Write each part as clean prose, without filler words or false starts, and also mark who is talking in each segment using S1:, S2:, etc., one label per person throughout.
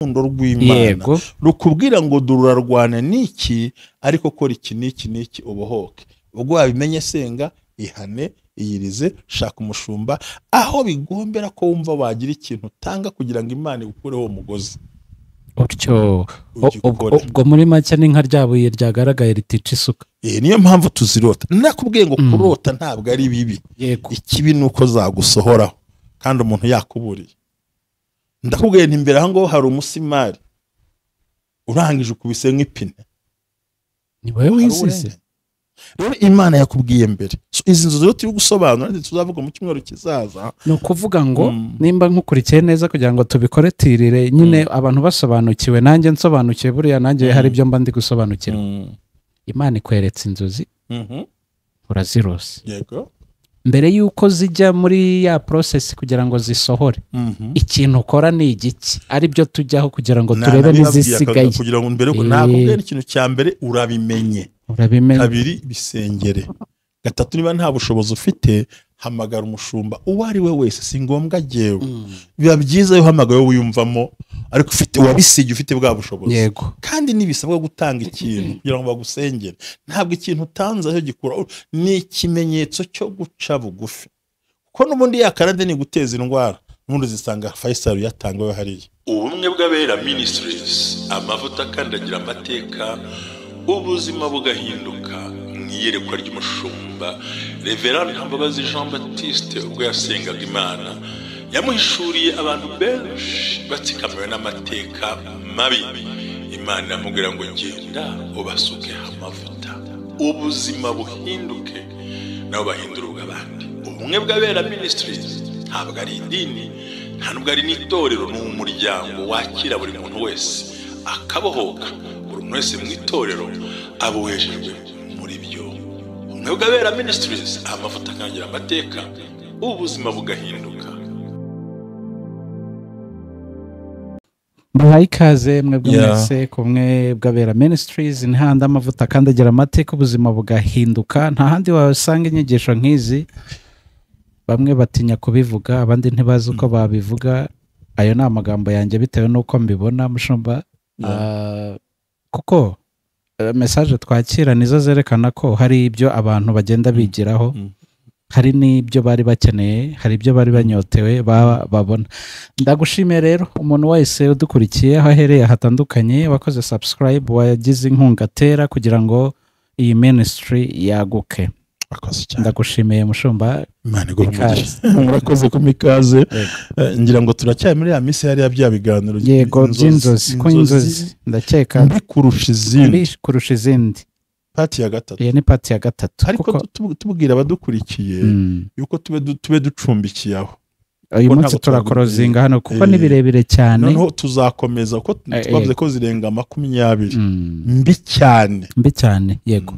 S1: Urukundo rw'Imana rukubwira ngo durarwana n'iki, ariko kora iki n'iki n'iki ubohoke. Ubwo wabimenye, senga, ihane, iyirize, shaka umushumba, aho bigombera ko wumva wagira ikintu utanga kugira ngo Imana igukureho umugozi.
S2: Utyo ubwo muri make ni nka rya buye ryagaragaye ritica isuka.
S1: Niyo mpamvu tuzirota. Nakubwiye ngo kurota ntabwo ari bibi, ikibi ni uko zagusohoraho kandi umuntu yakuburiye. Ndakubwiye nti imbere aho ngaho hari umusimari urangije ukubise nk'ipine,
S2: ni wowe wisize.
S1: Rero Imana yakubwiye mbere. Izi nzu rero turi gusobanura tuzavuga mu cyumweru kizaza.
S2: Ni ukuvuga ngo nimba nkukurikiye neza kugira ngo tubikoretirire nyine abantu basobanukiwe, nanjye nsobanukiwe, buriya nanjye hari ibyo mba ndi gusobanukirwa. Imana ikweretse inzozi, urazirose.
S1: Yego.
S2: Mbere yuko zijya muri ya process kugira ngo zisohore, ikintu ukora ni igiki? Ari byo tujyaho kugira ngo turebe n'izisigaye.
S1: Kugira ngo mbere nakubwiye ikintu cya mbere urabimenye. Kabiri, bisengere. Gatatu, niba nta bushobozi ufite hamagara umushumba uwo ari we wese, si ngombwa jyewe. Biba byiza iyo uhamagaye wiyumvamo, ariko ufite wabisigiye, ufite bwa bushobozi.
S2: Yego.
S1: Kandi nibisabwa gutanga ikintu kugira ngo bagusengere, ntabwo ikintu utanze aho gikura, ni ikimenyetso cyo guca bugufi. Kuko n'ubundi yakarande ni guteza indwara, n'ubundi zisanga Faisal yatangawe hariya. Ubumwe bw'Abera Ministries, amavuta akandagira amateka, ubuzima bugahinduka. Iyerekwa ry'umushumba Reverend Ntambabazi Jean Baptiste ubwo yasengaga Imana, yamuhishuriye abantu benshi batsikamiwe n'amateka mabi. Imana iramubwira ngo genda ubasuke amavuta, ubuzima buhinduke, nabo bahindura ubw'abandi. Ubumwe bw'Abera Ministries ntabwo ari idini, nta nubwo ari n'itorero, ni umuryango wakira buri muntu wese akabohoka. Buri muntu wese mu itorero abohejejwe muri byo. Ubumwe bw'Abera Ministries, amavuta akangira amateka, ubuzima bugahinduka.
S2: Mbahaye ikaze mwebwe mwese ku Bumwe bw'Abera Ministries, ntihandi amavuta akandagira amateka, ubuzima bugahinduka. Nta handi wasanga inyigisho nk'izi. Bamwe batinya kubivuga, abandi ntibazi uko babivuga. Ayo ni amagambo yanjye bitewe n'uko mbibona, mushumba. Kuko message twakira nizo zerekana ko hari ibyo abantu bagenda bigiraho, hari n'ibyo bari bakeneye, hari ibyo bari banyotewe babona. Ndagushimiye rero umuntu wese udukurikiye aho ahereye hatandukanye, wakoze subscribe, wagize inkunga atera kugira ngo iyi ministry yaguke. Ndagushimiye mushumba.
S1: Imana iguhe umugisha. Murakoze kumpa ikaze. Ngira ngo turacyari muri ya minsi hariya bya biganiro.
S2: Yego, by'inzozi, ko inzozi ndakeka
S1: mbi kurusha izindi.
S2: Kurusha izindi.
S1: Pati ya gatatu.
S2: Iyi ni pati ya gatatu.
S1: Ariko tubwira abadukurikiye yuko tube ducumbikiye aho.
S2: Uyu munsi turakorozinga hano kuko ni birebire cyane.
S1: Noneho tuzakomeza kuko twavuze ko zirenga 20. Mbi cyane.
S2: Mbi cyane, yego.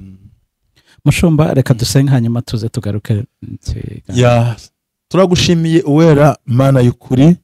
S2: Mushumba, reka dusenge hanyuma tuze tugaruke.
S1: Turagushimiye Uwera Mana y'ukuri,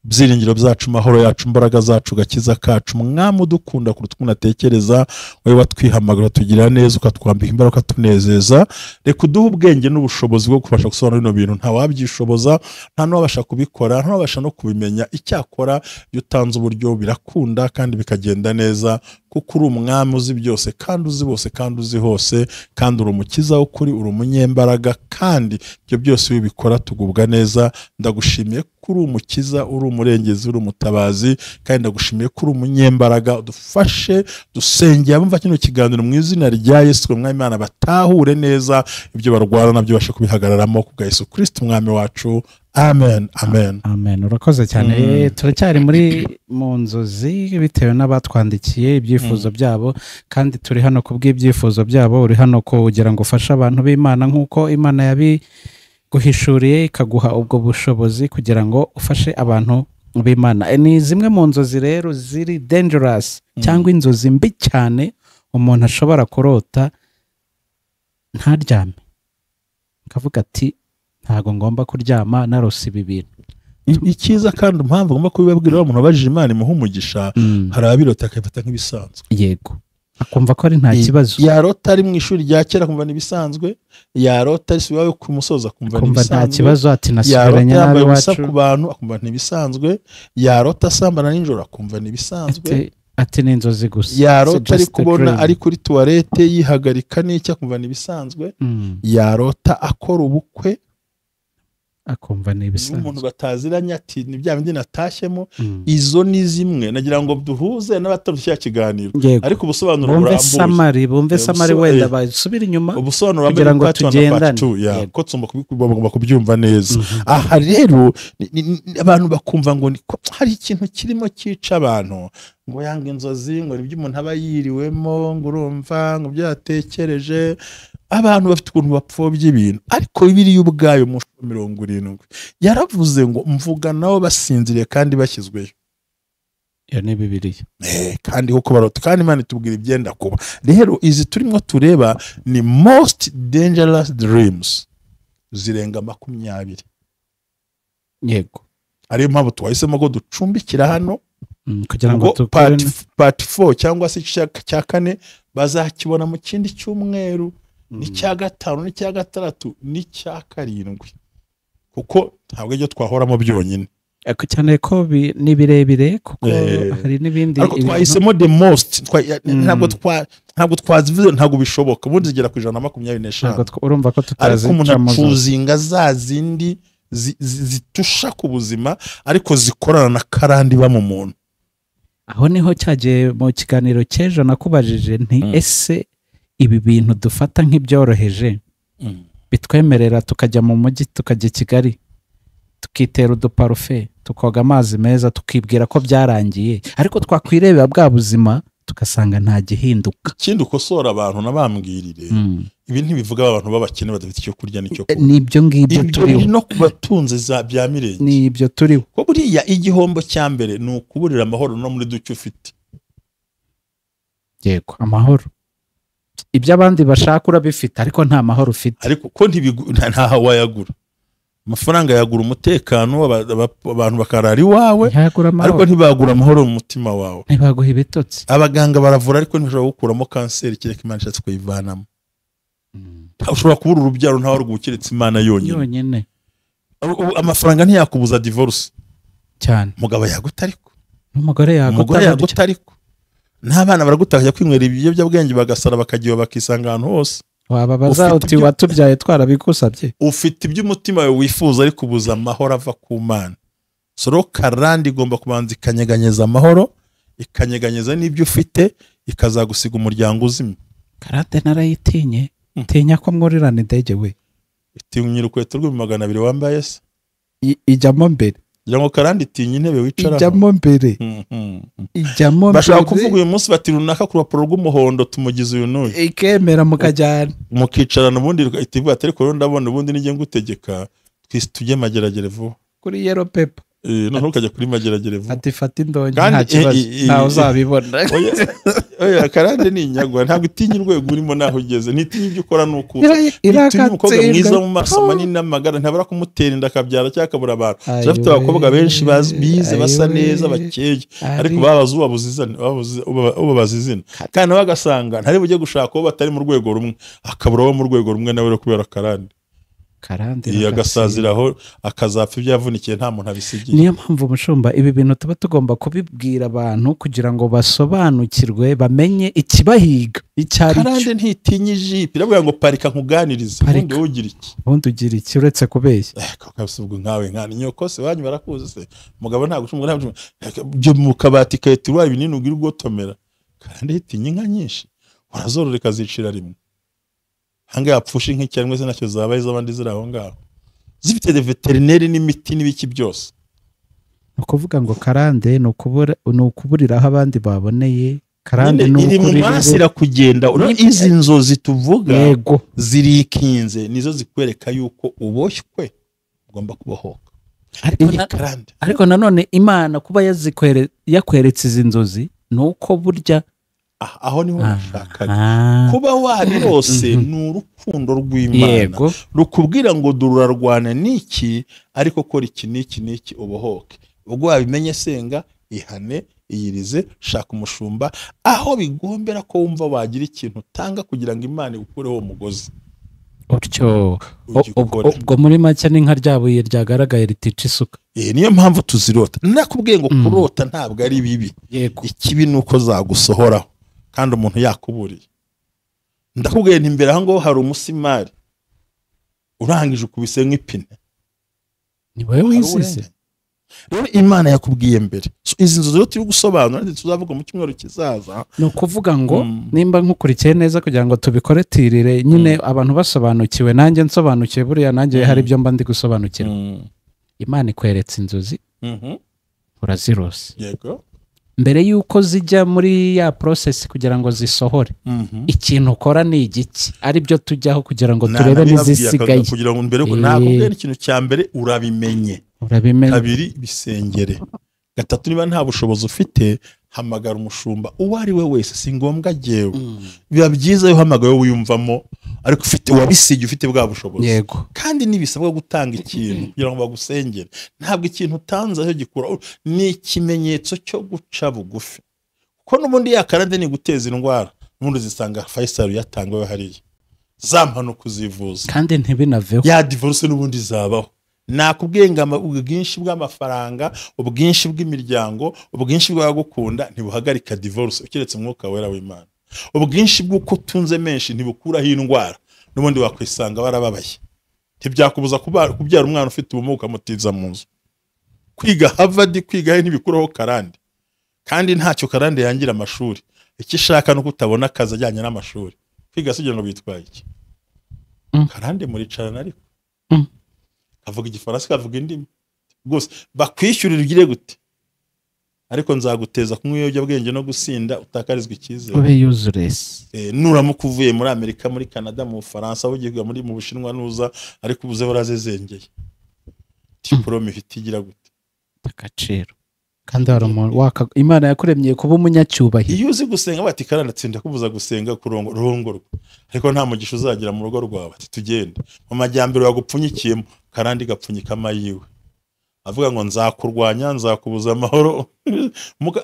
S1: byiringiro byacu, mahoro yacu, imbaraga zacu, gakiza kacu, mwami udukunda kuruta uko unatekereza, wowe watwihamagara tugira neza, ukatwambika imbaraga, ukatunezeza. Reka uduhe ubwenge n'ubushobozi bwo kubasha gusobanura bino bintu. Nta wabyishoboza, nta n'uwabasha kubikora, nta n'uwabasha no kubimenya. Icyakora iyo utanze uburyo birakunda kandi bikagenda neza, kuko uri umwami uzi byose kandi uzi bose kandi uzi hose, kandi uri umukiza w'ukuri, uri umunyembaraga, kandi ibyo byose ubikora tugubwa neza. Ndagushimiye ko uri umukiza, uri umurengezi, uri umutabazi, kandi ndagushimiye ko uri umunyembaraga. Udufashe dusengeye abumva kino kiganiro mu izina rya Yesu Umwami Imana, batahure neza ibyo barwana nabyo, bashe kubihagararamo ku bwa Yesu Kristo Umwami wacu. Amen, amen.
S2: Amen. Urakoze cyane. Turacyari muri mu nzozi bitewe n'abatwandikiye ibyifuzo byabo, kandi turi hano kubw'ibyifuzo byabo. Uri hano kugira ngo ufashe abantu b'Imana nk'uko Imana yabiguhishuriye ikaguha ubwo bushobozi kugira ngo ufashe abantu b'Imana. Ni zimwe mu nzozi rero ziri dangerous, cyangwa inzozi mbi cyane umuntu ashobora kurota ntaryame, akavuga ati ntago ngomba kuryama narose ibi bintu.
S1: Icyiza kandi impamvu ngomba kubibabwira, umuntu abajije Imana imuha umugisha, hari abirota akabifata nk'ibisanzwe.
S2: Yego. Akumva ko ari nta kibazo.
S1: Yarota ari mu ishuri rya kera akumva n'ibisanzwe, yarota ari iwawe ku musozi akumva
S2: n'ibisanzwe, nta kibazo, ati nasubiranye nabi iwacu
S1: ku bantu akumva n'ibisanzwe, yarota asambana nijoro akumva n'ibisanzwe,
S2: ati ni inzozi gusa.
S1: Yarota ari kubona ari kuri toilette yihagarika n'icyo akumva n'ibisanzwe, yarota akora ubukwe
S2: akumva n'ibisanzwe,
S1: umuntu bataziranye ati ni bya bindi natashyemo. Izo ni zimwe nagira ngo duhuze n'abatarusha kiganiro, ariko ubusobanuro
S2: burambuye, bumve samari wenda basubira inyuma,
S1: ubusobanuro kugira ngo tugendane, ko tugomba kubyumva neza. Aha rero abantu bakumva ngo hari ikintu kirimo cyica abantu, ngo yanga inzozi, ngo ibyo umuntu aba yiriwemo, ngo urumva ngo byatekereje. Abantu bafite ukuntu bapfobya ibintu, ariko Bibiliya ubwayo mu 70 yaravuze ngo mvuga nabo basinziriye kandi bashyizweyo.
S2: Iyo ni Bibiliya.
S1: Kandi uko barota, kandi Imana itubwira ibyenda kuba. Rero izi turimo tureba ni most dangerous dreams zirenga 20.
S2: Yego.
S1: Ariyo mpamvu twahisemo ko ducumbikira hano
S2: kugira ngo
S1: part 4 cyangwa se cya 4 bazakibona mu kindi cyumweru, n'icya 5, n'icya 6, n'icya 7, kuko ntabwo ibyo twahoramo byonyine,
S2: cyane ko ni birebire, kuko hari n'ibindi.
S1: Ariko twahisemo the most, ntabwo twazivuze, ntabwo bishoboka, ubundi zigera ku 125.
S2: Urumva ko tutazi,
S1: ariko umuntu acuzinga za zindi zitusha ku buzima, ariko zikorana na karandi ba mu muntu.
S2: Aho niho cyagiye mu kiganiro cy'ejo nakubajije nti ese ibi bintu dufata nk'ibyoroheje bitwemerera tukajya mu mujyi, tukajya i Kigali, tukitera uduparufe, tukoga amazi meza, tukibwira ko byarangiye, ariko twakwirebera bwa buzima tugasanga nta gihinduka.
S1: Ikindi ukosora abantu nabambwirire, ibi ntibivuga abantu b'abakene badafite icyo kurya n'icyo kunywa,
S2: nibyo ngibyo turiho,
S1: no kubatunze za bya mirenge,
S2: nibyo turiho.
S1: Ko buriya igihombo cya mbere ni ukuburira amahoro no muri duke ufite.
S2: Yego, amahoro ibyo abandi bashaka urabifite, ariko nta mahoro ufite.
S1: Ariko ko nta wayagura, amafaranga yagura umutekano, abantu bakarara iwawe, ariko ntibagura amahoro mu mutima wawe,
S2: ntibaguha ibitotsi.
S1: Abaganga baravura ariko ntibashobora gukuramo kanseri kereka Imana ishatse kuyivanamo. Ushobora kubura urubyaro ntawe rwukiretse Imana yonyine. Amafaranga ntiyakubuza divorce
S2: cyane.
S1: Umugabo yaguta ariko,
S2: n'umugore
S1: yaguta ariko, n'abana baragutaka kwinywera ibiyobyabwenge bagasara bakagiye bakisanga ahantu hose.
S2: Wababaza uti watubyaye twarabigusabye.
S1: Ufite ibyo umutima wawe wifuza ariko ubuza amahoro ava ku Mana. Soro karandi igomba kubanza ikanyeganyeza amahoro, ikanyeganyeza n'ibyo ufite, ikazagusiga umuryango uzimye.
S2: Karate narayitinye, tinya ko mwurirana indege we.
S1: Itinyira urukweto rw'ibihumbi 200 wambaye se?
S2: Ijyamo mbere.
S1: Ngira ngo karandi itinya intebe wicaraho.
S2: Ijyamo mbere. Ijyamo mbere.
S1: Bashaka kuvuga uyu munsi bati runaka ku rupapuro rw'umuhondo tumugize uyu n'uyu.
S2: Ikemera mukajyana.
S1: Mukicarana ubundi itivuga ati ariko ndabona ubundi nijye ngutegeka twese tujye Mageragere vuba.
S2: Kuri yellow paper.
S1: Noneho ukajya kuri Mageragere vuba.
S2: Ati fata indonke nta kibazo ntawe uzabibona.
S1: Oya karande ni inyagwa, ntabwo itinya urwego urimo naho ugeze, ntitinya ibyo ukora nuko itinya umukobwa mwiza mu maso manini n'amagara, ntabura kumutera inda akabyara cyangwa akabura abantu. Turafite abakobwa benshi bize basa neza bakeye, ariko babaza ubabaza izina, kandi nawe agasanga ntari bujye gushaka uwo batari mu rwego rumwe, akabura uwo mu rwego rumwe nawe kubera karande.
S2: Karande
S1: agasaziraho akazapfa ibyo yavunikiye nta muntu abisigiye.
S2: Niyo mpamvu mushumba ibi bintu tuba tugomba kubibwira abantu kugira ngo basobanukirwe, bamenye ikibahiga icyari cyo.
S1: Karande ntitinye ijipo, iravuga ngo parika nkuganirize, ubundi ugira iki?
S2: Ubundi ugira iki uretse kubeshya?
S1: Kabisubwo nkawe nkana nyoko se wanyu barakuze se. Mugabo nta gucumura nta gucumura. Byo mu kabati kayetirwa ibinini ugira ugotomera. Karande itinye inka nyinshi, urazororeka zicira rimwe. Hanga yapfusha inka cyangwa se nacyo zabaye z'abandi ziri aho ngaho zifite veterineri n'imiti n'ibiki byose.
S2: Ukuvuga ngo karande ni ukuburira aho abandi baboneye. Karande ni
S1: iri mu maso irakugenda. Izi nzozi tuvuga yego zirikinze, nizo zikwereka yuko uboshywe ugomba kubohoka.
S2: Ariko nanone Imana kuba yakweretse izi nzozi nuko burya
S1: aho niho nashakaga kuba wabirose ni urukundo rw'Imana rukubwira ngo durarwana niki, ariko kora iki niki niki ubohoke. Ubwo wabimenye senga, ihane, Iyirize, shaka umushumba, aho bigombera ko wumva wagira ikintu utanga kugira ngo Imana igukureho uwo mugozi.
S2: Utyo
S1: Ugikore.
S2: Ubwo muri make ni nka rya buye ryagaragaye ritica isuka.
S1: Niyo mpamvu tuzirota. Nakubwiye ngo kurota ntabwo ari bibi. Ikibi ni uko zagusohoraho kandi umuntu yakuburiye. Ndakubwiye nti imbere aho ngaho hari umusimari urangije ukubise nk'ipine.
S2: Ni wowe
S1: Hari
S2: wizize.
S1: uburenganzira. Rero Imana yakubwiye mbere. So, izi nzu rero turi gusobanura ndetse tuzavuga mu cyumweru kizaza.
S2: Ni ukuvuga ngo nimba nkukurikiye neza, kugira ngo tubikore tirire nyine abantu basobanukiwe, nanjye nsobanukiwe, buriya nanjye hari ibyo mba ndi gusobanukirwa. Imana ikweretse inzozi, urazirose. Mbere y'uko zijya muri ya process kugira ngo zisohore, ikintu ukora ni igiki? Ari byo tujyaho kugira ngo turebe
S1: Nanabibabwiye
S2: n'izisigaye.
S1: Kugira ngo mbere ko nakubwiye, ikintu cya mbere urabimenye.
S2: Urabimenye.
S1: Kabiri, bisengere. Gatatu, niba nta bushobozi ufite, hamagara umushumba uwo ari we wese, si ngombwa jyewe. Biba byiza iyo uhamagaye wiyumvamo, ariko ufite wabisigiye, ufite bwa bushobozi. Kandi ntibisabwa gutanga ikintu kugira ngo bagusengere. Ntabwo ikintu utanze aho gikura, ni ikimenyetso cyo guca bugufi, kuko n'ubundi ya karande ni guteza indwara, n'ubundi zisanga Faisal yatangawe hariya za mpanuka uzivuza.
S2: Kandi ntibinaveho.
S1: Ya divorce n'ubundi zabaho. Nakubwiye ngo ubwinshi bw'amafaranga, ubwinshi bw'imiryango, ubwinshi bw'abagukunda ntibuhagarika divorce, keretse Umwuka Wera w'Imana. Ubwinshi bw'uko utunze menshi ntibukuraho indwara, n'ubundi wakwisanga warababaye. Ntibyakubuza kubyara umwana ufite ubumuga ukamutiza mu nzu. Kwiga Harvard, kwiga he, ntibikuraho karande, kandi ntacyo karande yangira amashuri. Icyo ishaka ni uko utabona akazi ajyanye n'amashuri. Kwiga se kugira ngo bitwaye iki? Karande muricarana ariko kavuga Igifaransa, kavuga indimi rwose, bakwishyurira ugire gute, ariko nzaguteza kunywa ibiyobyabwenge no gusinda, utakarizwa icyizere,
S2: ube useless.
S1: Nuramuka uvuye muri Amerika, muri Canada, mu Bufaransa, aho ugiye kwiga muri mu Bushinwa, nuza ariko ubuze warazezengeye, diporome ifite igira gute?
S2: Agaciro. Kandi hari umuntu Imana yakuremye kuba umunyacyubahiro.
S1: Iyo uzi gusenga, bati karanatsinda kubuza gusenga, kurongorwa, ariko nta mugisha uzagira mu rugo rwawe. Ati tugende mu majyambere wagupfunyikiyemo, karandi gapfunyika amayiwe, avuga ngo nzakurwanya, nzakubuza amahoro.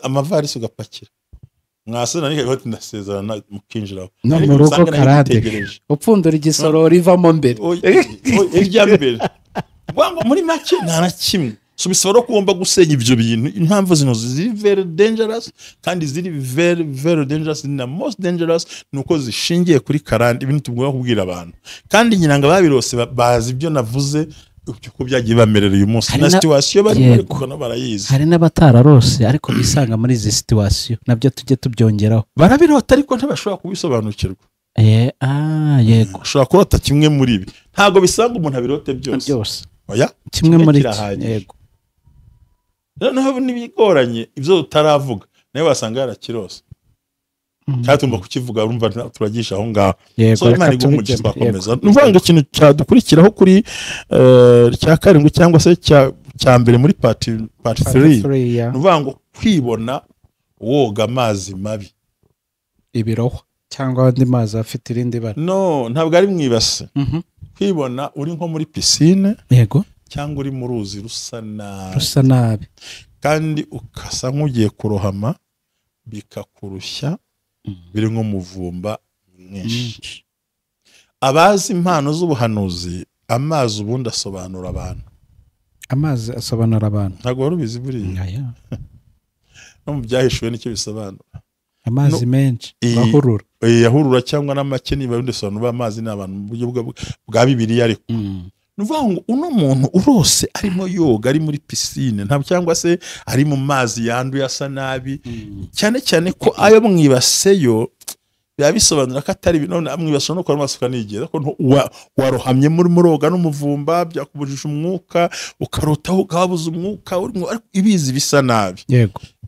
S1: Amavarisi ugapakira, mwasezerana niko ati ndasezerana, mukinjiraho.
S2: No
S1: Ariko
S2: mu rugo
S1: usanga nayo
S2: karande
S1: igutegereje.
S2: Upfundura igisorori ivamo mbere.
S1: Oya, oya, irya mbere. Vuga ngo muri make nta na kimwe. So bisaba no kugomba gusenya ibyo bintu. Impamvu zino ziri very dangerous, kandi ziri very very dangerous na most dangerous, ni uko zishingiye kuri karande. Ibintu tugomba kubwira abantu, kandi ngira ngo ababirose bazi ibyo navuze, uko byagiye bamerera uyu munsi
S2: Hari
S1: na situation bari kugana barayizi.
S2: Hari n'abatararose ariko bisanga muri izi situation, nabyo tujye tubyongeraho.
S1: Barabirota ariko ntibashobora kubisobanukirwa.
S2: Yego.
S1: Ushobora kurota kimwe muri ibi, ntabwo bisanga umuntu abirote byose.
S2: Byose.
S1: Oya.
S2: Kimwe muri
S1: kirahagije. Noneho n'ibigoranye, ibyo tutaravuga, nawe wasanga yarakirose, cyangwa tugomba kukivuga, urumva turagisha aho ngaho. So
S2: Reka
S1: Imana iguhe umugisha.
S2: tubigemo.
S1: Twakomeza. Ni ukuvuga ngo ikintu cyadukurikiraho kuri cya karindwi cyangwa se cya mbere muri part 3,
S2: Three, yeah.
S1: ni ukuvuga ngo kwibona woga amazi mabi.
S2: Ibirohwa cyangwa andi mazi afite irindi bara.
S1: No, ntabwo ari mu ibase. Kwibona uri nko muri pisine cyangwa uri mu ruzi rusa nabi.
S2: Rusa nabi.
S1: Kandi ukasa nk'ugiye kurohama, bikakurushya, biri nk'umuvumba mwinshi. Abazi impano z'ubuhanuzi, amazi ubundi asobanura abantu.
S2: Amazi asobanura abantu.
S1: Ntabwo wari ubizi buriya?
S2: Aya.
S1: No mu Byahishuwe nicyo bisobanura.
S2: Amazi menshi ahurura.
S1: Yahurura cyangwa n'amake, niba ubundi bisobanura amazi ni abantu mu buryo bwa Bibiliya. Ariko ni ukuvuga ngo uno muntu urose arimo yoga, ari muri pisine ntabwo, cyangwa se ari mu mazi yanduye asa nabi, cyane cyane ko ayo mwibaseyo biba bisobanura ko atari, none mwibase no kwa amaso ukanigera ko warohamye muri muroga n'umuvumba, byakubujije umwuka, ukarotaho ukabuza umwuka urimo, ariko ibizi bisa nabi.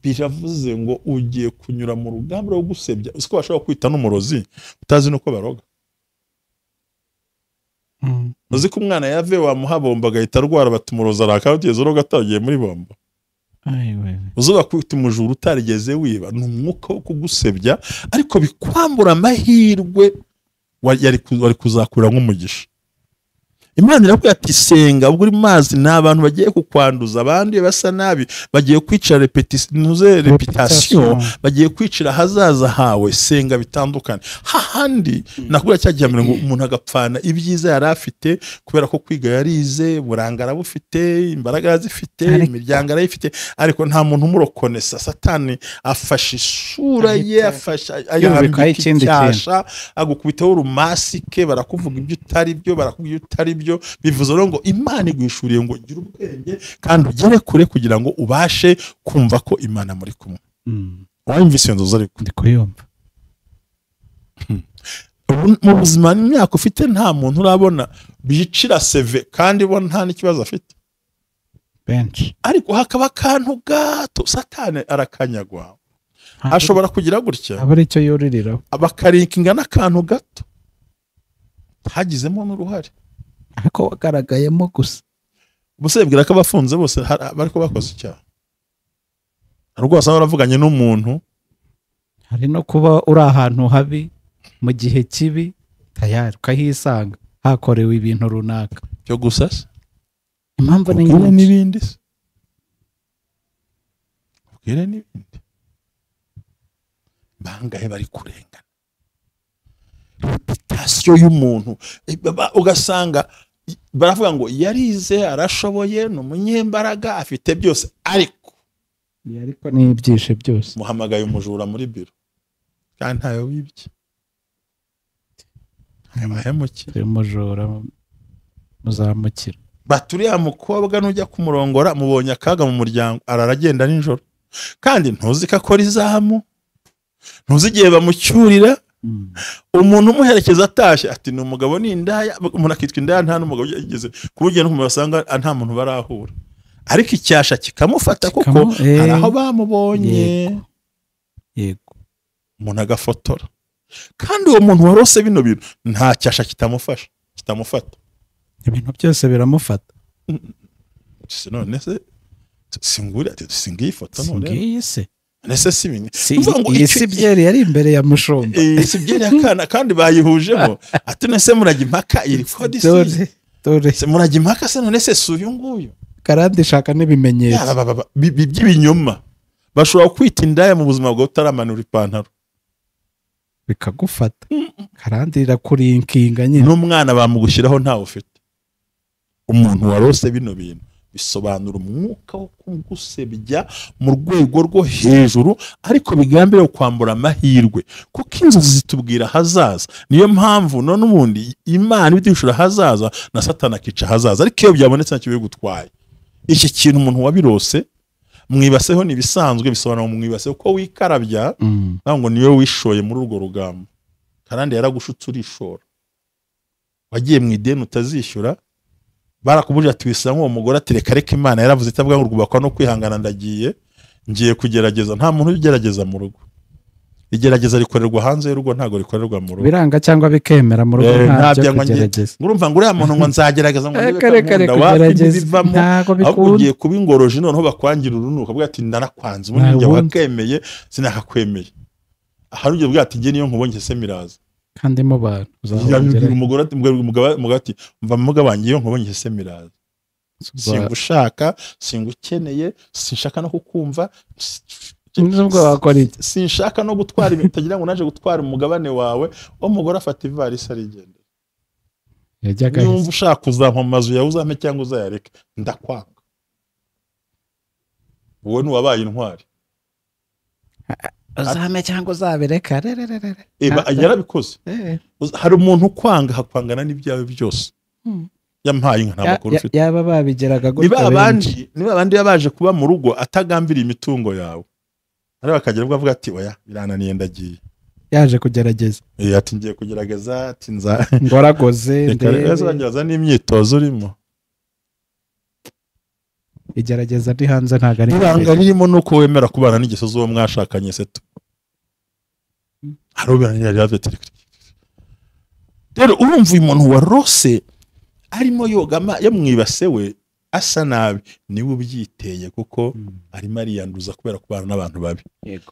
S1: Biravuze ngo ugiye kunyura mu rugamba rwo gusebya. Uzi ko bashobora kwita n'umurozi utazi n'uko baroga? Uzi ko umwana yave wamuha bombo agahita arwara, bati umurozi araka, ugeze uroga atagiye muri bombo?
S2: Ai, wewe.
S1: Uzuba kwita umujura utarigeze wiba, ni umwuka wo kugusebya, ariko bikwambura amahirwe wari kuzakura nk'umugisha. Imana irakubwira ati senga ubwo uri mu mazi ni abantu bagiye kukwanduza, abandi basa nabi bagiye kwicira reputation, bagiye kwicira ahazaza hawe, senga bitandukane. Hahandi nakubwira cya gihe ngo umuntu agapfana ibyiza yari afite kubera ko kwiga yarize, buranga arabufite, imbaraga yarazifite, imiryango arayifite, ariko nta muntu umurokonesa. Satani afashe isura ye, afasha
S2: yubikaho ikindi
S1: kintu, agukubitaho urumasike, barakuvuga ibyo utari byo, barakubwira ibyo utari byo. Bivuze rero ngo Imana iguhishuriye ngo ugire ubwenge kandi ugere kure kugira ngo ubashe kumva ko Imana muri kumwe. Wumvise iyo nzozi? Ariko
S2: ndi kuyumva.
S1: Mu buzima n'imyaka ufite nta muntu urabona bicira seve kandi bo nta n'ikibazo afite
S2: benshi,
S1: ariko hakaba akantu gato Satani arakanyagwa, ashobora kugira gutya
S2: aba aricyo yuririraho,
S1: abakarinkinga n'akantu gato hagizemo n'uruhare
S2: ariko wagaragayemo gusa.
S1: Ubuse bwira ko abafunze bose bariko bakoze icyaha. Rwose baravuganye n'umuntu,
S2: hari no kuba uri ahantu habi mu gihe kibi tayari ukahisanga hakorewe ibintu runaka
S1: byo gusa se
S2: impamvu ni nyinshi
S1: n'ibindi se ubwire n'ibindi bangahe bari kurengana reputation y'umuntu, ugasanga baravuga ngo yarize, arashoboye, ni umunyembaraga, afite byose, ariko
S2: ni ibyishe byose.
S1: Muhamagaye umujura muri biro kandi ntayo wibye, ntayo
S2: umujura muzamukira.
S1: Baturiya mukobwa nujya kumurongora mubonye akaga mu muryango, araragenda nijoro kandi ntuzi ko akora izamu, ntuzi igihe bamucyurira. Umuntu umuherekeza atashye ati ni umugabo ni indaya, umuntu akitwa indaya nta n'umugabo yigeze ku buryo no basanga nta muntu barahura, ariko icyasha kikamufata kuko hari aho bamubonye.
S2: Yego,
S1: umuntu agafotora, kandi uwo muntu warose bino bintu nta cyasha kitamufasha, kitamufata,
S2: ibintu byose biramufata.
S1: None se singuri ati singiye ifoto none
S2: singiye se
S1: nese si binye
S2: iyi si byeri yari imbere ya mushumba,
S1: iyi si byeri akana kandi bayihujemo ati nese murajya impaka iri kodi
S2: si dore
S1: se murajya impaka se none se si uyu nguyu
S2: karandi shaka n'ibimenyetso
S1: by'ibinyoma. Bashobora kwita indaya mu buzima bwawe utaramanura ipantaro
S2: bikagufata, karandi irakurinkinga nyine,
S1: n'umwana bamugushyiraho ntawe ufite. Umuntu warose bino bintu bisobanura umwuka wo kugusebya mu rwego rwo hejuru, ariko bigambira kwambura amahirwe, kuko inzozi zitubwira hazaza. Niyo mpamvu none ubundi Imana ibidushura hazaza na Satani akica hazaza, ariko iyo byabonetse ntacyo bigutwaye. Iki kintu umuntu wabirose mwibaseho ni bisanzwe, bisobanura mwibase uko wikarabya, ngo niyo wishoye muri urwo rugamba. Kandi yaragushutse urishora, wagiye mu ideni utazishyura, barakubuje ati wisa nk'uwo mugore ati reka reka Imana yaravuze itavuga ngo rwubakwa no kwihangana, ndagiye ngiye kugerageza. Nta muntu ugerageza mu rugo, igerageza rikorerwa hanze y'urugo, ntago rikorerwa mu rugo.
S2: Biranga cyangwa bikemera mu rugo ntabyo kugerageza.
S1: Urumva ngo uriya muntu ngo nzagerageza ngo reka kugerageza
S2: ntago bikunda,
S1: ugiye kuba ingoroji noneho bakwangira urunuka bwa ati ndarakwanze ubundi njye wakemeye sinakakwemeye. Ahari ugiye bwa ati ngiye niyo nkubonye se miraza
S2: kandi mu bantu
S1: umugore ati umugabo ati mva mugabo wanjye iyo nkubonye se miraza, singushaka, singukeneye, sinshaka no kukumva, sinshaka no gutwara ibintu utagira ngo naje gutwara umugabane wawe. Umugore afata ivarisi arigenda, niba ushaka uzampa amazu yawe uzampe cyangwa uzayareke, ndakwanga. Wowe ntiwabaye intwari,
S2: uzame cyangwa uzabireka.
S1: Yarabikoze. Hari umuntu ukwanga hakwangana n'ibyawe byose. Yampaye inka nta makuru ufite.
S2: Yaba babigeraga gutya
S1: benshi, niba abandi yabaje kuba mu rugo atagambiriye imitungo yawe, ari bakagera ubwo avuga ati oya birananiye ndagiye,
S2: yaje kugerageza,
S1: ati ngiye kugerageza, ati nza
S2: ngoragoze
S1: ndebe ngerageza n'imyitozo urimo.
S2: Igerageza ndi hanze ntago ari
S1: ibanga ririmo nuko wemera kubana n'ingeso z'uwo mwashakanye seto. Rero urumva uyu muntu warose arimo yoga yamwibase we, asa nabi, niwe ubyiteye kuko arimo ariyanduza kubera kubana n'abantu babi.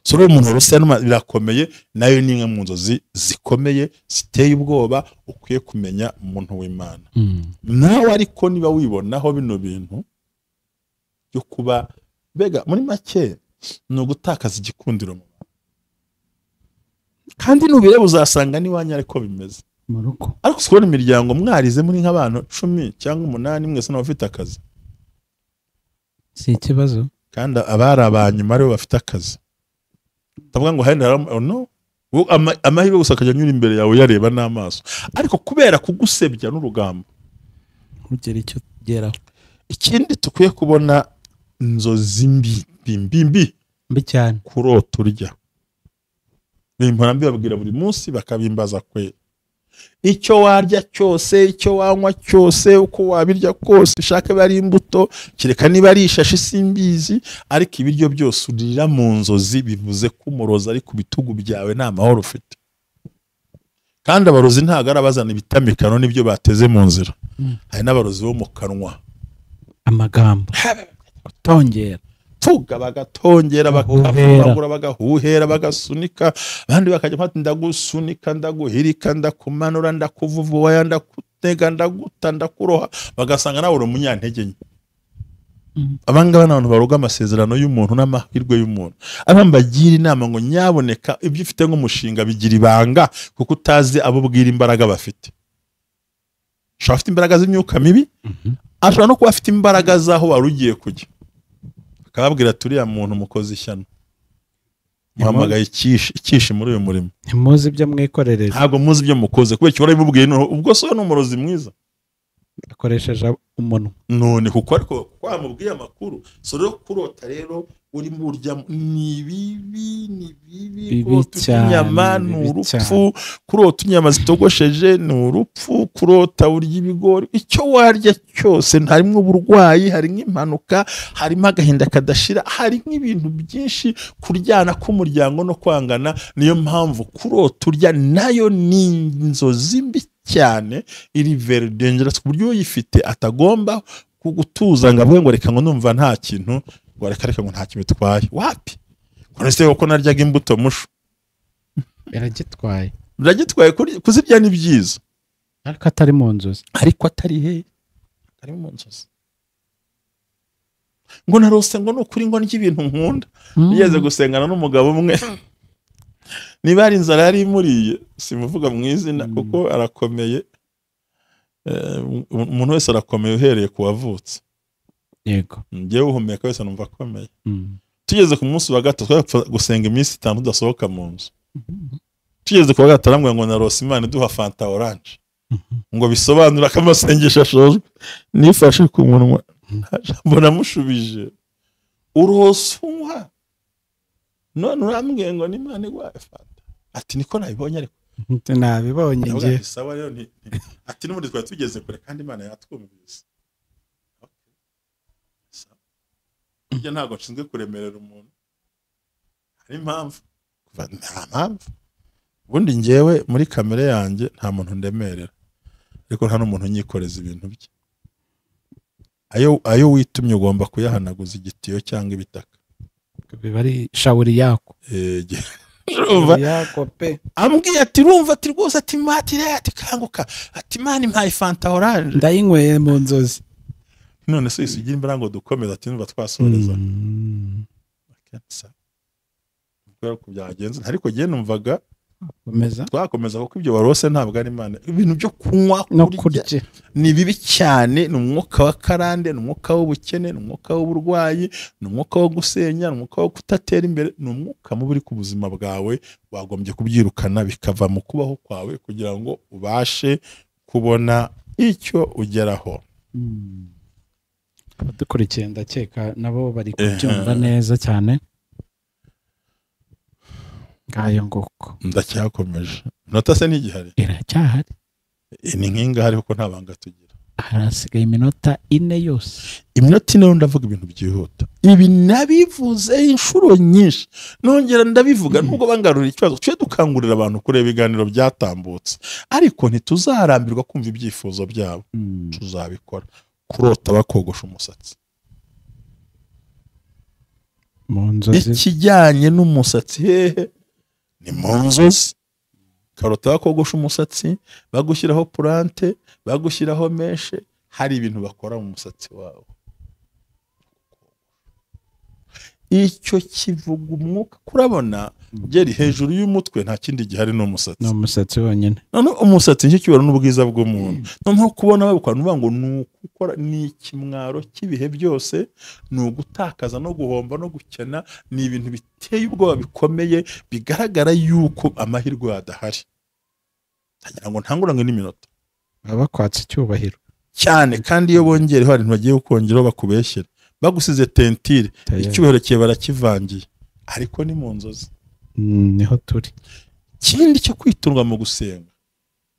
S1: So rero umuntu warose birakomeye, nayo ni imwe mu nzozi zikomeye ziteye ubwoba ukwiye kumenya umuntu w'Imana. Nawe ariko niba wibonaho bino bintu byo kuba mbega muri make ni ugutakaza igikundiro mu bantu, kandi nubireba uzasanga n'iwanyu ariko bimeze
S2: mu rugo.
S1: Ariko sikubona imiryango mwarize muri nk'abantu 10 cyangwa 8 mwese n'abafite akazi,
S2: si ikibazo.
S1: Kandi abari abanyuma aribo bafite akazi, ndavuga ngo hari no amahirwe gusa akajya anyura imbere yawe uyareba n'amaso, ariko kubera kugusebya n'urugambo
S2: ntugere icyo ugeraho.
S1: Ikindi tukwiye kubona inzozi mbi mbi mbi
S2: mbi cyane,
S1: kurota urya. Nimpora mbibabwira buri munsi bakabimbaza kwe. Icyo warya cyose, icyo wanywa cyose, uko wabirya kose, ushake bari imbuto, kereka niba ari ishashi simbizi, ariko ibiryo byose urira mu nzozi bivuze ko umurozi ari ku bitugu byawe, nta mahoro ufite. Kandi abarozi ntago arabazana ibitamikano n'ibyo bateze mu nzira. Hari n'abarozi bo mu kanwa,
S2: amagambo gutongera,
S1: tuga bagatongera, bakavugura, bagahuhera, bagasunika, abandi bakajya mpati ndagusunika, ndaguhirika, ndakumanura, ndakuvuvuya, ndakutega, ndaguta, ndakuroha, bagasanga nawe uri umunyantege nke. Abangaba ni abantu baroga amasezerano y'umuntu n'amahirwe y'umuntu. Abamba bagira inama ngo nyaboneka ibyo ufite nk'umushinga bigira ibanga, kuko utazi abo ubwira imbaraga bafite. Ashobora afite imbaraga z'imyuka mibi, ashobora no kuba afite imbaraga z'aho wari ugiye kujya, akababwira turiya muntu mukoze ishyano, muhamagaye ikishi muri uyu murimo,
S2: ntimuzi ibyo mwikorereza,
S1: ntabwo muzi ibyo mukoze, kubera icyo warabimubwiye. Ubwo so ni umurozi mwiza
S2: akoresheje umunwa
S1: none, kuko ariko kwamubwiye amakuru. So rero kurota rero urimo urya ni bibi, ni bibi. Kurota inyama ni urupfu, kurota inyama zitogosheje ni urupfu, kurota urya ibigori, icyo warya cyose harimo uburwayi, harimo impanuka, harimo agahinda kadashira, harimo ibintu byinshi, kuryana k'umuryango no kwangana. Niyo mpamvu kurota urya nayo ni inzozi mbi cyane, iri very dangerous, ku buryo uyifite atagomba kugutuza ngo avuge ngo reka ngo numva nta kintu, ngo reka reka ngo nta kintu bitwaye. Wapi? None ko naryaga imbuto mushu,
S2: biragitwaye,
S1: biragitwaye. Kuzirya ni byiza,
S2: ariko atari mu nzozi,
S1: ariko atari he, atari mu nzozi. Ngo narose ngo nukuri ngo ndya ibintu nkunda. Nigeze gusengana n'umugabo umwe, niba ari inzara yari imuriye, simuvuga mu izina kuko arakomeye, umuntu wese arakomeye uhereye ku wavutse.
S2: Yego,
S1: ngewe uhumeka wese numva akomeye. Tugeze ku munsi wa gatatu twapfa gusenga iminsi 5 tudasohoka mu nzu. Tugeze ku wa gatatu arambwira ngo narose Imana iduha Fanta orange, ngo bisobanura ko amasengesho ashojwe. Nifashe ku munwa mbona mushubije, urose unywa none urambwiye ngo n'Imana iguhaye Fanta? Ati niko nabibonye, ariko
S2: nabibonye ngiye.
S1: Sawa rero, ati n'ubundi twari tugeze kure kandi Imana yatwumvise. Ibyo ntabwo nshinzwe kuremerera umuntu, hari impamvu, nta mpamvu. Ubundi ngewe muri kamere yanjye nta muntu ndemerera, ariko nta n'umuntu unyikoreza ibintu bye. Ayo witumye ugomba kuyahanaguza igitiyo cyangwa ibitaka,
S2: biba ari shawuri yako.
S1: Ambwiye ati urumva ati rwose ati matire ati kanguka ati Imana impaye Fanta orange
S2: ndayinyweye mu nzozi.
S1: None se isugira imbaraga ngo dukomeza ati numva twasoreza. Kubera ko byagenze, ariko giye numvaga twakomeza, kuko ibyo warose ntabwo ari Imana. Ibintu byo kunywa
S2: no kurya
S1: ni bibi cyane, ni umwuka wa karande, ni umwuka w'ubukene, ni umwuka w'uburwayi, ni umwuka wo gusenya, ni umwuka wo kutatera imbere, ni umwuka mubi uri ku buzima bwawe. Wagombye kubyirukana bikava mu kubaho kwawe kugira ngo ubashe kubona icyo ugeraho.
S2: Abadukurikiye ndakeka nabo bari kubyumva neza cyane. Ngayo nguko
S1: ndacyakomeje. Iminota se ntigihari?
S2: Iracyahari.
S1: Ni nk'ingahari kuko nta banga tugira.
S2: Harasigaye iminota 4 yose.
S1: Iminota 4 ndavuga ibintu byihuta. Ibi nabivuze inshuro nyinshi, nongera ndabivuga nubwo bangarura ikibazo. Tujye dukangurira abantu kureba ibiganiro byatambutse, ariko ntituzarambirwa kumva ibyifuzo byabo. Tuzabikora. Kurota bakogosha umusatsi.
S2: Mu nzozi.
S1: Ikijyanye n'umusatsi hehe? Ni mu nzozi. Karota bakogosha umusatsi, bagushyiraho plante, bagushyiraho mèches, hari ibintu bakora mu musatsi wawe. Icyo kivuga umwuka. Kurabona geri hejuru y'umutwe nta kindi gihari ni umusatsi.
S2: Ni umusatsi wonyine.
S1: None umusatsi nicyo kibara n'ubwiza bw'umuntu. Noneho kubona babikora nuvuga ngo ni ukukora, ni ikimwaro cy'ibihe byose, ni ugutakaza no guhomba no gukena, ni ibintu biteye ubwoba bikomeye bigaragara yuko amahirwe adahari. Ndagira ngo ntangurange n'iminota.
S2: Baba bakwatse icyubahiro
S1: cyane, kandi iyo bongereho hari bagiye kukongeraho bakubeshyera, bagusize tentire, icyubahiro cye barakivangiye, ariko ni mu nzozi.
S2: Niho turi.
S1: Ikindi cyo kwitunga mu gusenga,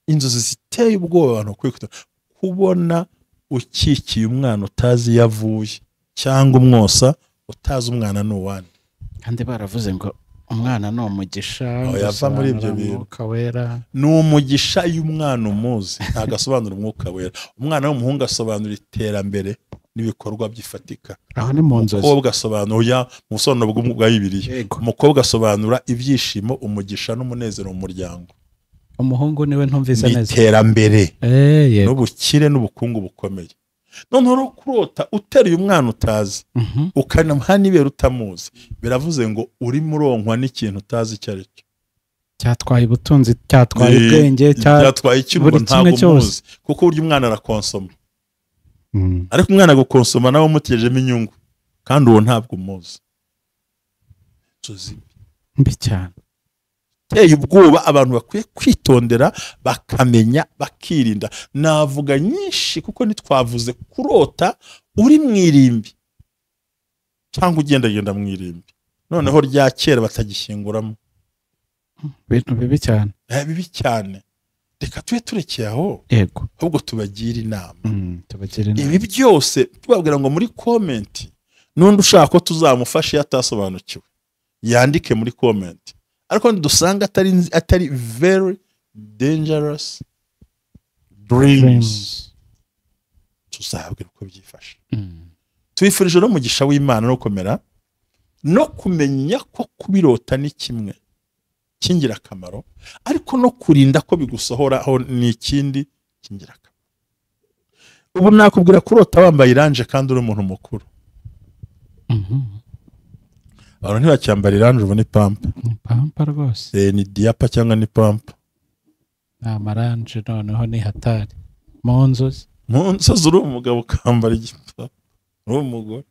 S1: inzozi ziteye ubwoba abantu bakwiye kwitonda, kubona ukikiye umwana utazi iyo avuye, cyangwa umwosa utazi umwana ni uwande.
S2: Kandi baravuze ngo umwana ni umugisha,
S1: yava muri ibyo bintu.
S2: Umwuka wera
S1: ni umugisha iyo umwana umuzi, ntabwo asobanura umwuka wera. Umwana w'umuhungu asobanura iterambere n'ibikorwa byifatika.
S2: Aho ni mu nzozi.
S1: Umukobwa asobanura mu busobanuro bwa Bibiliya. Umukobwa asobanura ibyishimo, umugisha n'umunezero mu muryango.
S2: Umuhungu niwe ntumvise neza.
S1: Iterambere n'ubukire n'ubukungu bukomeye. Noneho kurota uteruye umwana utazi, ukanamuha n'ibere utamuzi, biravuze ngo uri muronkwa n'ikintu utazi icyo ari cyo.
S2: Cyatwaye ubutunzi, cyatwaye ubwenge,
S1: cyatwaye ikintu ntabwo umuzi, kuko burya umwana arakonsoma. Ariko umwana gukonsoma nawe umutejemo inyungu, kandi uwo ntabwo umuzi. Inzozi
S2: mbi cyane
S1: teye ubwoba, abantu bakwiye kwitondera bakamenya bakirinda. Navuga nyinshi kuko ntitwavuze kurota uri mu irimbi cyangwa ugendagenda mu irimbi, noneho rya kera batagishyinguramo.
S2: Ibintu bibi cyane.
S1: Bibi cyane. Reka tube turekeye aho, ahubwo tubagira inama. Ibi byose tubabwira ngo muri comment, n'undi ushaka ko tuzamufasha iyo atasobanukiwe yandike muri comment, ariko dusanga atari very dangerous dreams, tuzabwira uko byifashe. Tubifurije n'umugisha w'Imana no gukomera no kumenya ko kubirota ni kimwe cy'ingirakamaro, ariko no kurinda ko bigusohoraho ni ikindi cy'ingirakamaro. Ubu nakubwira kurota wambaye iranje kandi uri umuntu mukuru. Abantu ntibacyambara iranje, ubu ni pampa.
S2: Ni pampa rwose.
S1: Ni diapa cyangwa ni pampa.
S2: Ni amaranje noneho ni hatari. Mu nzozi.
S1: Mu nzozi uri umugabo ukambara igipapa, uri umugore.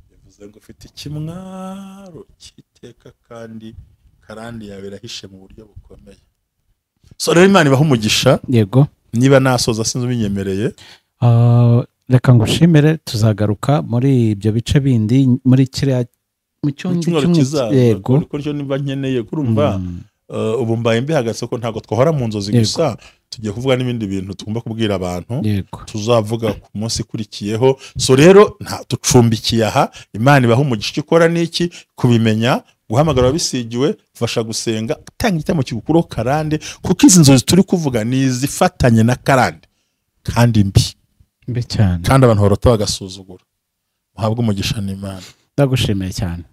S1: Bivuze ngo ufite ikimwaro cy'iteka kandi karande yawe irahishe mu buryo bukomeye. So rero Imana ibaha umugisha.
S2: Yego.
S1: Niba nasoza sinzi ubinyemereye.
S2: Reka ngushimire, tuzagaruka muri ibyo bice bindi muri kiriya mu cyumweru
S1: kizaza. Yego. Kuko niba nkeneye kurumva ubu mbaye mbihagaze ko ntabwo twahora mu nzozi gusa, tugiye kuvuga n'ibindi bintu tugomba kubwira abantu. Tuzavuga ku munsi ikurikiyeho. So rero ducumbikiye aha. Imana ibaha umugisha. Icyo ukora niki? Kubimenya, guhamagara abisigiwe, fasha gusenga, gutanga igitambo kigukuraho karande, kuko izi nzozi turi kuvuga ni izifatanye na karande kandi mbi
S2: mbi cyane,
S1: kandi abantu barota bagasuzugura. Muhabwe umugisha n'Imana.
S2: Ndagushimiye cyane.